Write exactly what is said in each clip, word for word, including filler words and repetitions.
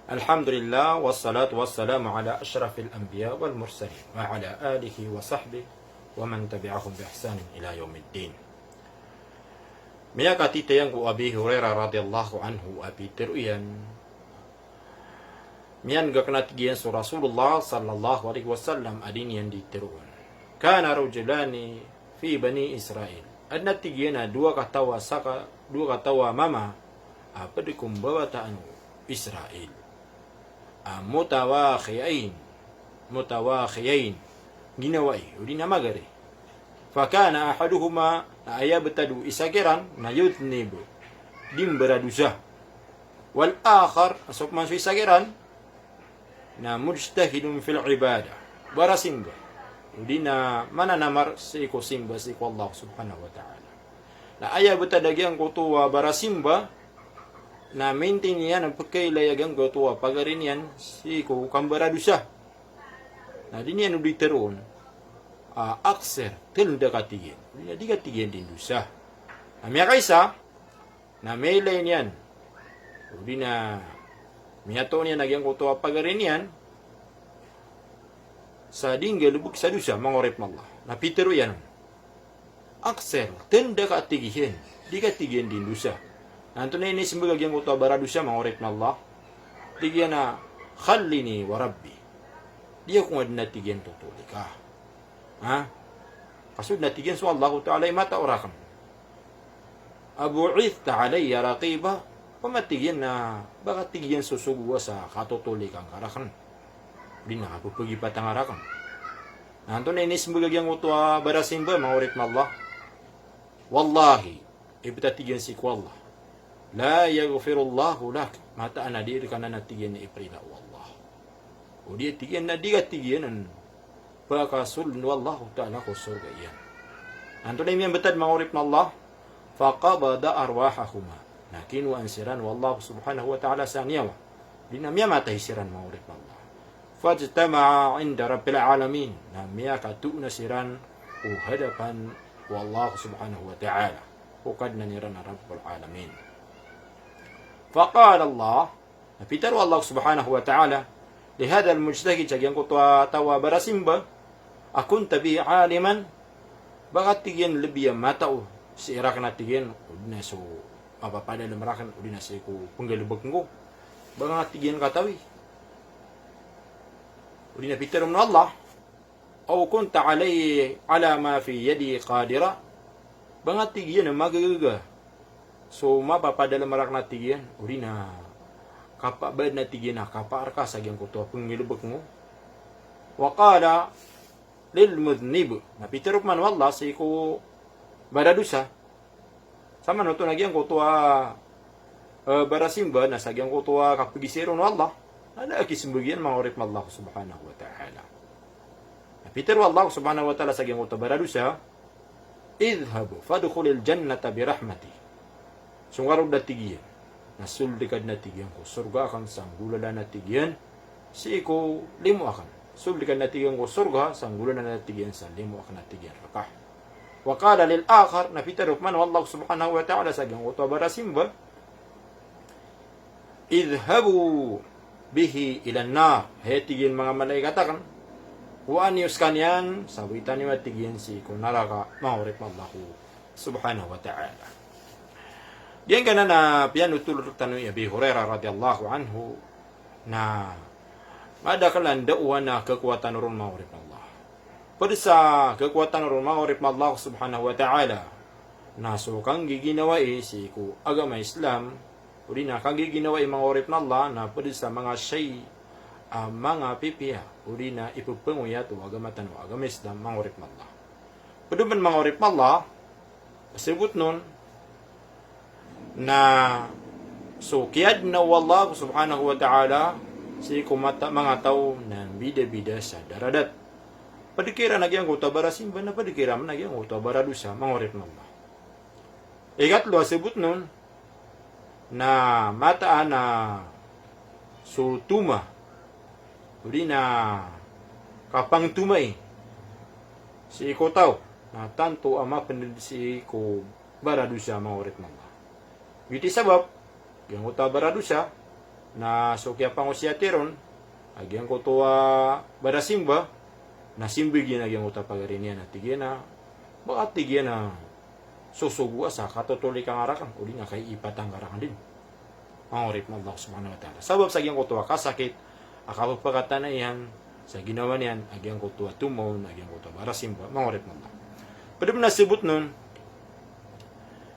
Alhamdulillah, wassalatu wassalamu ala ashrafil anbiya wal mursalin, wa ala alihi wa sahbihi wa man tabi'ahum bi ihsanin ila yawmiddin. Miyakatitayang ko Abi Hurairah radhiyallahu anhu a pitharo iyan, miyan'ga kna tig iyan so Rasulullah sallallahu alaihi wasallam a di niyan di tharoon. Kana rajulani fi bani Israil. Adn a tig iyan a dowa kataw a saka, dowa kataw a mama a pd ko mbawataan o Israil. A mutawakhiyain, mutawakhiyain, ginawai, odi na magari. Fakana ahaduhuma, na aya btad o isa kiran, na yudhnib, di mbaradosa. Wal akhar, na so pman so isa kiran, na mujtahidun fil ibadah, barasimba. Odi na mananamar sii ko simba sii ko Allah subhanahu wa ta'ala. Na aya btad a giyangkoto a barasimba, na maintain iyan a pkailay a giyangkoto a pagari niyan sii ko kambaradosa. Na di niyan o di tharoon a aksir, tharoon da ka tig iyan. Odi na di ka tig iyan di ndosa. Na miyakaisa, na miyailay niyan, odi na miyatoon iyan a giyangkoto a pagari niyan sa di nggalbk sa dosa, manga oripn o Allah. Na pitharo iyan on, aksir, tharoon da ka tig iyan, di ka tig iyan di ndosa. Na antonaa i inismbag a giyangkoto a baradosa, manga oripn o Allah? Tig iyan a, khallini wa Rabbi. Di ako nga dn a tig iyan totoli ka. Ha? Kasold na tig iyan so Allahu Ta'ala i matao rakn. Abu'ithta alayya raqiba, pman tig iyan na ba ka tig iyan so sogo a sa katotolikan ka rakn, odi na kapphagipatan ka rakn. Na antonaa i inismbag a giyangkoto a barasimba, manga oripn o Allah? Wallahi, ibt a tig iyan sii ko Allah, la yaghfirullahu lak, mataan a di rka nan a tig iyan iprila o Allah. Odi a tig iyan na di ka tig iyan an pakasold o Allahu Ta'ala ko sorga iyan. Antonaa i miyambtad, manga oripn o Allah? Faqabada arwahahuma. Na kinowaan siran o Allah subhanahu wa ta'ala sa niyawa. Odi na miyamatay siran, manga oripn o Allah. Fajtama'a inda Rabbil alamin. Na miyakatoona siran ko hadapan o Allah subhanahu wa ta'ala, ko Kadnan iran a Rabbul alamin. Faqala Allah, na pitharo o Allah subhanahu wa ta'ala, li hadhal mujtahid, sa giyangkoto a taw a barasimba, akunta bi aliman, ba ka tig iyan lbi a matao sii rakn a tig iyan, odi na so mapapadalm rakn, odi na sii ko pnggalbkn ko, ba ka tig iyan katawi? Odi na pitharo o Allah, aw kunta alay, ala ma fi yadi qadira, ba ka tig iyan a magagaga so mapapadalm rakn a tig iyan, odi na kapabaad na tig iyan a kapaar ka sa giyangkoto a pnggalbkn ko. Wa qala lil mudhnib, na pitharo pman o Allah sii ko baradosa. Sa manoto na giyangkoto a, eh, barasimba, na sa giyangkoto a kapagisi ron o Allah, na da a kismbag iyan, manga oripn o Allah subhanahu wa ta'ala. Na pitharo o Allah subhanahu wa ta'ala sa giyangkoto a baradosa, idhhab fadkhulil jannata bi rahmati. Song ka roo, da tig iyan, na sold ka dn a tig iyan ko sorga akn sa nggolalan a tig iyan sii ko limo akn. Sold ka dn a tig iyan ko sorga sa nggolalan a tig iyan sa limo akn a tig iyan rka. Wa qala lil akhar, na pitharo pman o Allah subhanahu wa ta'ala sa giyangkoto a barasimba, idhhabu bihi ilan nar. Hay, tig iyan, manga malaikat akn, owaan iyo skaniyan, sawitan iyo a tig iyan sii ko naraka, manga oripn o Allah subhanahu wa ta'ala. Giyangkanan a piyanothol rktano i Abi Hurairah radhiyallahu anhu, na madakl a ndao a khakowa tano ron, manga oripn o Allah. Pd sa khakowa tano ron, manga oripn o Allah subhanahu wa ta'ala, na so kanggiginawai sii ko agama Islam, odi na kanggiginawai, manga oripn o Allah, na pd sa manga shay a manga pipiya, odi na ippangoyat o agama tano a agama Islam, manga oripn o Allah. Pd pman, manga oripn o Allah, sabotn on na so kiyadna o Allah subhanahu wa ta'ala sii ko mata-, manga taw na mbidabida sa daradat. Pd kiran a giyangkoto a barasimba, na pd kiran a giyangkoto a baradosa, manga oripn o Allah. Ikatlo a sabotn on na mataan a so toma, odi na kapangtomai sii ko taw, na tanto a mapnd sii ko baradosa, manga oripn o Allah. Giyoto i sabap, giyangkoto a baradosa, Na so kiyapangosiyat iron a giyangkoto a barasimba, na simbag iyan a giyangkoto a pagari niyan a tig iyan a, ba ka tig iyan a sosogoa sa katotolik angka rakn, odi na kaiipatan ka rakn dn. Manga oripn o Allah subhanahu wa ta'ala. Sabap sa giyangkoto a kasakit a kapphakatana iyan sa ginawa niyan a giyangkoto a tomaon a giyangkoto a barasimba, manga oripn o Allah. Pd pn a sabotn on,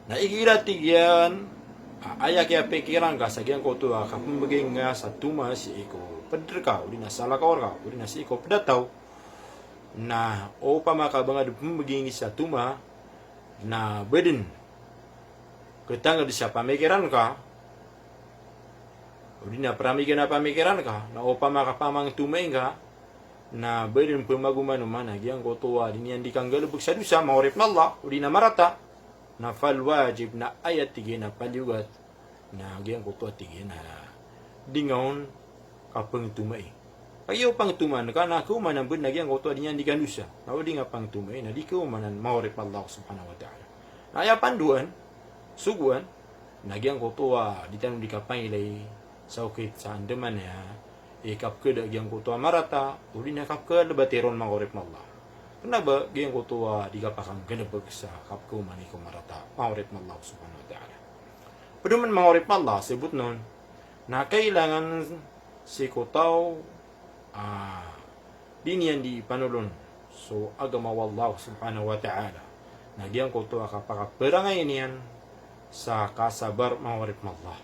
na igira tig iyan a aya kiyapikiran ka sa giyangkoto a kapmbgay ngka sa toma sii ko pd rka, odi na salakaw rka, odi na sii ko pd a taw, na opama ka ba ngka dn pmbgay sa toma, na ba dn ktangd sa pamikiran ka, odi na pramig iyan a pamikiran ka, na opama ka pamangtomai ngka, na ba dn pmagomanoman a giyangkoto a di niyan di kanggalbk sa dosa, manga oripn o Allah, odi na marata, na fal wajib, na aya tig iyan a paliyogat, na giyangkoto a tig iyan a di ngka on kapangtomai. Kagiya o pangtomaan ka na kaomanan bd na giyangkoto a di niyan di kandosa. Na o di ngka pangtomai na di kaomanan, manga oripn o Allah subhanahu wa ta'ala. Na aya pandoan, sogoan, na giyangkoto a di tano di kapangilayi sa okit sa andamanaya i kapkhada a giyangkoto a marata, odi na kapkhalbati ron, manga oripn o Allah. Kna ba giyangkoto a di kapakanggalbk sa kapkhaomani ko marata, manga oripn o Allah subhanahu wa ta'ala. Pd pman, manga oripn o Allah, sabotn on, na kailangan sii ko taw a di niyan di panolon so agama o Allah subhanahu wa ta'ala, na giyangkoto a kapakaparangay niyan sa kasabar, manga oripn o Allah,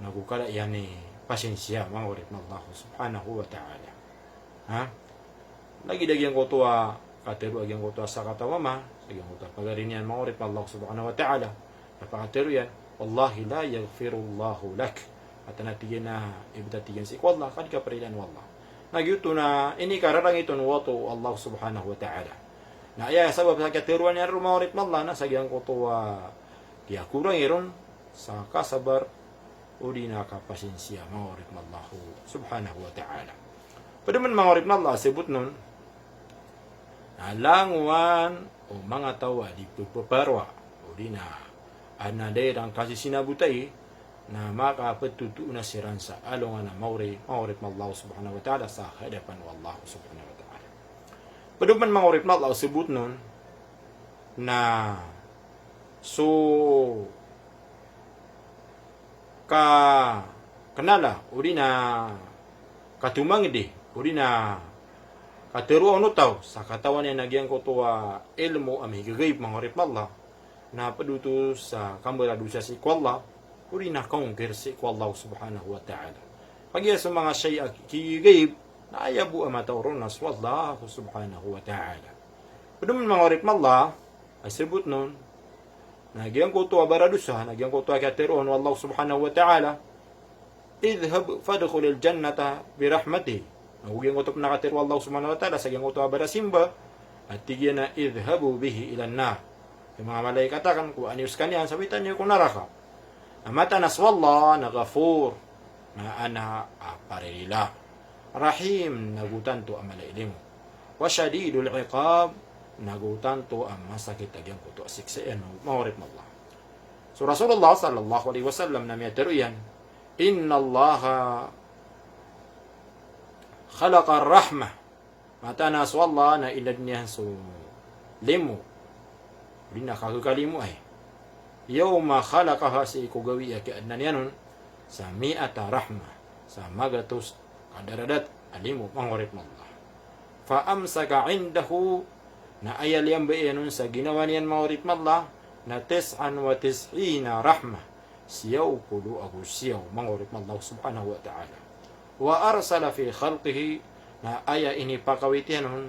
nago kala iyan i pasinsiya, manga oripn o Allah subhanahu wa ta'ala. Ha? Lagid a giyangkoto a katharo a giyangkoto a sakataw a mama sa giyangkoto a pagari niyan, manga oripn o Allah subhanahu wa ta'ala. Na pakatharo iyan, "Wallahi la yaghfirullahu lak." Mataan a tig iyan a ibtad, tig iyan, sii ko Allah, ka di kaparilaan o Allah. Na giyoto na inikararangit on o Allah subhanahu wa ta'ala. Na aya sabap sa kiyatharoa niyan roo, manga oripn o Allah, na sa giyangkoto a kiyakorang iron sa kasabar odi na kapasinsiya, manga oripn o Allah subhanahu wa ta'ala. Pd pman, manga oripn o Allah, sabotn on, na langowan o manga taw a di ppharoa odi na adn a da iran kasisinabotai, na makapthotoon siran sa alongan a maori, manga oripn o Allah subhanahu wa ta'ala, sa hadapan o Allah subhanahu wa ta'ala. Pd pman, manga oripn o Allah, sabotn on, na so ka, kanala, odi na katomangdi, odi na katharoa on o taw sa katawan iyan a giyangkoto a ilmo a migagaib, manga oripn o Allah, na pd oto sa kambaradosa sii ko Allah, odi na kaongkir sii ko Allah subhanahu wa ta'ala. Kagiya so manga shay a kigaib, na aya bo a matao ron na so Allah subhanahu wa ta'ala. Pd pman, manga oripn o Allah, a sabotn on, na giyangkoto a baradosa, na giyangkoto a kiyatharoa on o Allah subhanahu wa ta'ala, "Idhhab fadkhulil jannata birahmati." Na go giyangkoto pn a katharo o Allah subhanahu wa ta'ala sa giyangkoto a barasimba, a tig iyan a, "Idhhabu bihi ilan nar." Hay manga malaikat akn, kowaa niyo skaniyan, sabitan iyo ko naraka. Na mataan a so Allah na Ghafur, na adn a paririla. Rahim, nago tanto a mala i limo. Wa shadidul iqab, nago tanto a masakit a giyangkoto a siksa iyan, manga oripn o Allah. So Rasulullah sallallahu alaihi wasallam na miyatharo iyan, "Innallaha khalaqar rahmah." Mataan a so Allah na inadn iyan so limo, odi na kakekalimoay. Yawma khalaqaha, sii ko gawii a kiyaadnan iyan on, sa mi'ata rahmah, sa magatos ka daradat a limo, manga oripn o Allah. Fa amsaka indahu, na aya liyambai iyan on sa ginawa niyan, manga oripn o Allah, na tis'an wa tis'ina rahmah, siyaw polo ago siyaw, manga oripn o Allah subhanahu wa ta'ala. Wa arsala fi khalqihi, na aya inipakawit iyan on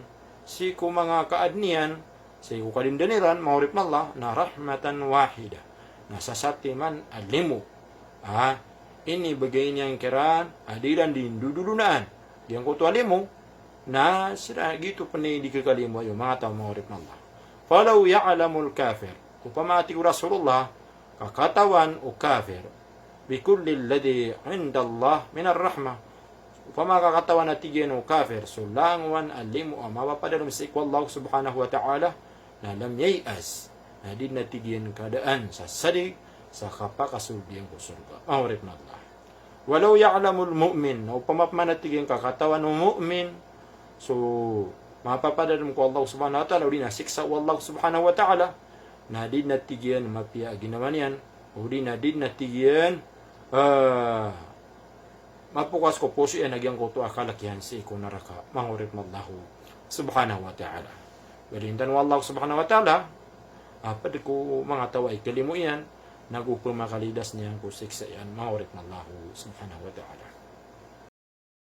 sii ko manga kaadn iyan, sii ko kadandan iran, manga oripn o Allah, na rahmatan wahidah, na sasatiman a limo a inibgay niyan kiran a di iran di ndodolonaan. Giyangkoto a limo na sii giyoto pn i di kekalimoay o manga taw, manga oripn o Allah. Falaw ya'lamul kafir, opama, a tig o Rasulullah, ka katawan o kafir, bikulli alladhi indallah minar rahmah. Opama ka katawan, a tig iyan, o kafir so langowan a limo a mapapadalm sii ko Allah subhanahu wa ta'ala, na lam yay'as, na di dn, a tig iyan, kadaan sa sadig sa kapakasold iyan ko sorga, manga oripn o Allah. Walaw ya'lamul mu'min, na opama pman a tig iyan ka katawan o mu'min so mapapadalm ko Allah subhanahu wa ta'ala, odi na siksa o Allah subhanahu wa ta'ala, na di dn a tig iyan mapiya a ginawa niyan, odi na di dn a tig iyan, ah, mapokas ko poso iyan a giyangkoto a kalk iyan sii ko naraka, manga oripn o Allah subhanahu wa ta'ala. Baloyin tano o Allah subhanahu wa ta'ala a pd ko manga taw a ikalimo iyan, nago pmakalidas niyan ko siksa iyan, manga oripn o Allah subhanahu wa ta'ala.